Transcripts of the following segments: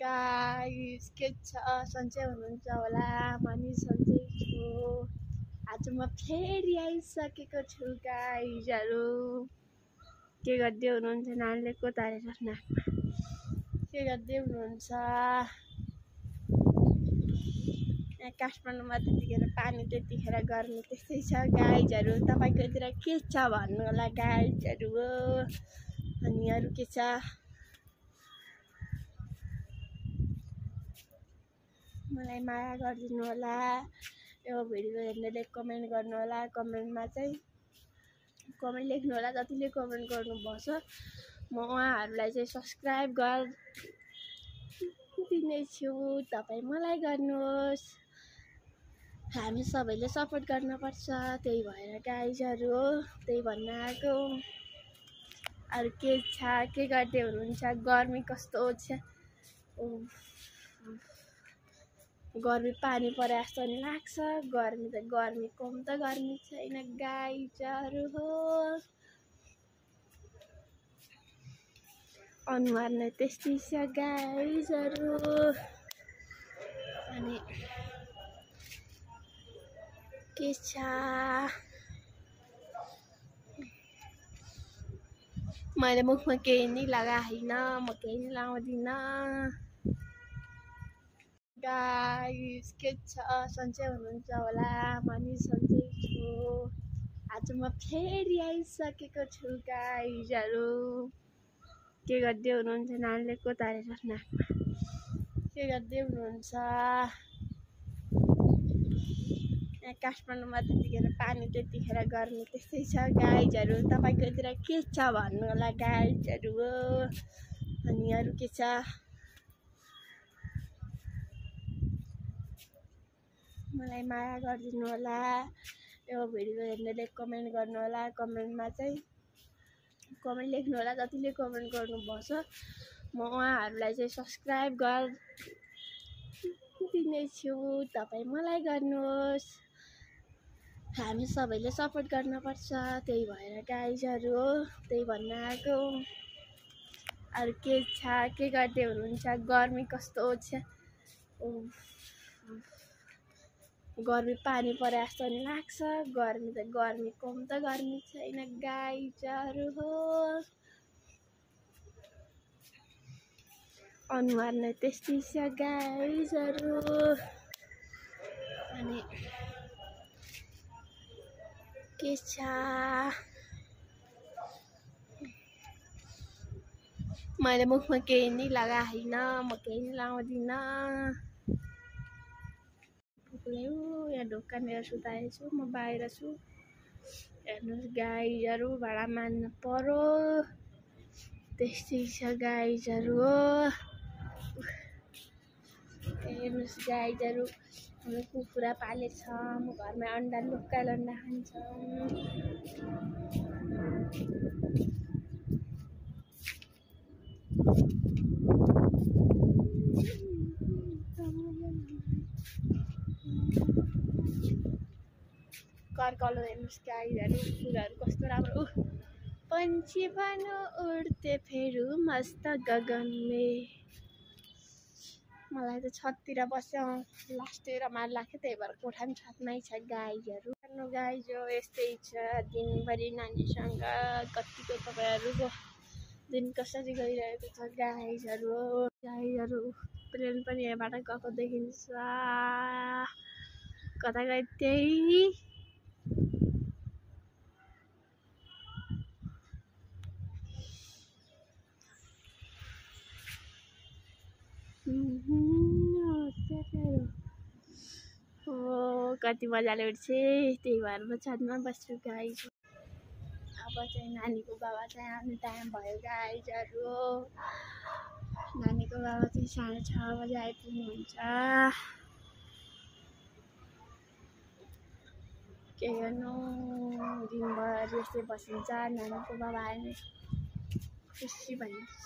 Guys के छ सन्चै हुनुहुन्छ होला। म नि सन्चै छु। आज म फेरि आइसकेको छु गाइजहरू। के गर्दै हुनुहुन्छ नानीले कोतारेर नाकमा के गर्दै हुनुहुन्छ? यहाँ काठमाडौँमा त्यतिखेर पानी त्यतिखेर गर्मी त्यस्तै छ गाइजहरू। तपाईँकोतिर के छ भन्नु होला गाइजहरू हो। अनि अरू के छ? मलाई माया गरिदिनु होला। यो भिडियो हेर्नेले कमेन्ट गर्नु होला। कमेन्टमा चाहिँ कमेन्ट लेख्नु होला। जतिले कमेन्ट गर्नुभएको छ म उहाँहरूलाई चाहिँ सब्सक्राइब गरिदिनेछु। तपाईँ मलाई गर्नुहोस्। हामी सबैले सपोर्ट गर्नुपर्छ। त्यही भएर गाइजहरू हो, त्यही भन्न आएको। अरू के छ? के गर्दै हुनुहुन्छ? गर्मी कस्तो छ? गर्मी पानी परे जस्तो नि लाग्छ। गर्मी त गर्मी कम त गर्मी छैन गाइजहरू हो। अनुहार नै त्यस्तै छ गाइजहरू। अनि के छ? मैले मुखमा केही नि लगाइन, म केही नि लाउँदिन। गाइस के छ सन्चै हुनुहुन्छ होला। म नि सन्चै छु। आज म फेरि आइसकेको छु गाइजहरू। के गर्दै हुनुहुन्छ नानीले कोतारेर नाकमा के गर्दै हुनुहुन्छ? यहाँ काठमाडौँमा त्यतिखेर पानी त्यतिखेर गर्मी त्यस्तै छ गाइजहरू। तपाईँकोतिर के छ भन्नु होला गाइजहरू हो। अनि अरू के छ? मलाई माया गरिदिनु होला। यो भिडियो हेर्नेले कमेन्ट गर्नु होला। कमेन्टमा चाहिँ कमेन्ट लेख्नु होला। जतिले कमेन्ट गर्नुभएको छ म उहाँहरूलाई चाहिँ सब्सक्राइब गरिदिनेछु। तपाईँ मलाई गर्नुहोस्। हामी सबैले सपोर्ट गर्नुपर्छ। त्यही भएर गाइजहरू हो, त्यही भन्न आएको। अरू के छ? के गर्दै हुनुहुन्छ? गर्मी कस्तो छ? गर्मी पानी परे जस्तो नि लाग्छ। गर्मी त गर्मी कम त गर्मी छैन गाइजहरू हो। अनुहार नै त्यस्तै छ गाइजहरू। अनि के छ? मैले मुखमा केही नि लगाइन, म केही नि लाउँदिन। यहाँ ढोकानेर सुताएको छु। म बाहिर छु। हेर्नुहोस् गाइजहरू, भाडा मान्नु पर्यो। त्यस्तै छ गाइजहरू हो। हेर्नुहोस् गाइजहरू, हामी कुखुरा पालेको छ। म घरमा अन्डा लोकल अन्डा खान्छौँ। कर्कलो हेर्नुहोस् गाइजहरू, फुलहरू कस्तो राम्रो। पंछी बनो उड्ते फिरू मस्त गगन में। मलाई त छततिर बस्यो लास्टतिर मार लाग्यो। त्यही भएर कोठा पनि छतमै छ गाइजहरू। गाइजो यस्तै छ दिनभरि नानीसँग। कतिको तपाईँहरूको दिन कसरी गइरहेको छ गाइजहरू हो। गाइजहरू प्लेन पनि यहाँबाट गएको देखिन्छ। कता गयो त्यही। कति मजाले उठ्छ। त्यही भएर म छतमा बस्छु गाइज। अब चाहिँ नानीको बाबा चाहिँ आउने टाइम भयो गाइजहरू। नानीको बाबा चाहिँ 6:30 बजे आइपुग्नुहुन्छ। के गर्नु, दिनभर यस्तै बसिन्छ। नानीको बाबा आयो खुसी भइन्छ।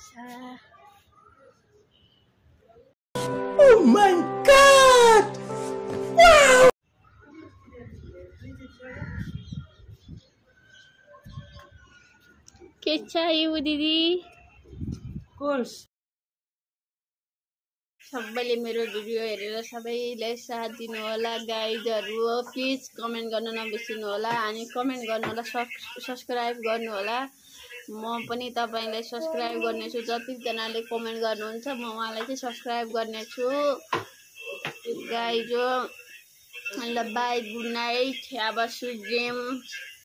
Oh my God! Wow! के छ यो दिदी? कोर्स सबैले मेरो भिडियो हेरेर सबैले साथ दिनु होला गाइजहरु। प्लिज कमेन्ट गर्न नबिर्सिनु होला अनि कमेन्ट गर्नु होला, सब्स्क्राइब गर्नु होला। म पनि तपाईलाई सब्स्क्राइब गर्नेछु। जति जनाले कमेन्ट गर्नुहुन्छ म उहाँलाई चाहिँ सब्स्क्राइब गर्नेछु गाइज। ल bye, good night, have a sweet dream.